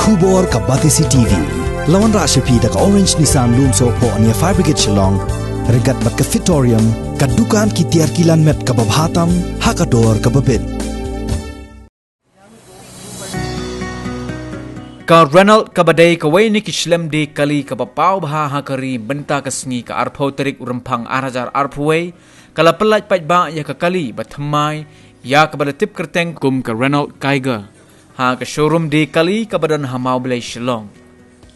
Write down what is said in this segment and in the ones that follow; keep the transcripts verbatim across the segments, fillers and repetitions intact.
Khubor ka Batesi T V. La wanrah sha phi da ka Orange Nissan Lumsohphoh near Fire Brigade Shillong. Ryngkat bad ka Fitorium, ka dukan ki tiar ki lan met kaba bha tam ha ka dor kaba bit. Ka Renault kaba dei kawei na ki shlem die kali kaba paw bha ha ka ri mynta ka sngi ka arphew tarik u Rymphang ar hajar arphew wei, ka la pyllait paidbah ïa ka kali ba thymmai, ïa kaba la tip kyrteng kum ka Renault Kiger, ha ka showroom die kali kaba don ha Mawblei Shillong.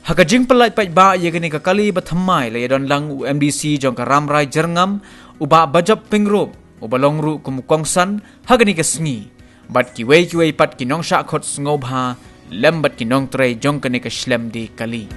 Ha ka jingpyllait paidbah ïa kane ka kali ba thymmai la ïadon lang u M D C jong ka Rambrai Jyrngam, u Bah Bajop Pyngrope, uba long ruh kum u kongsan ha kane ka sngi, bad kiwei kiwei pat ki nongshah khot sngewbha lem bad ki nongtrei jong kane ka shlem die kali.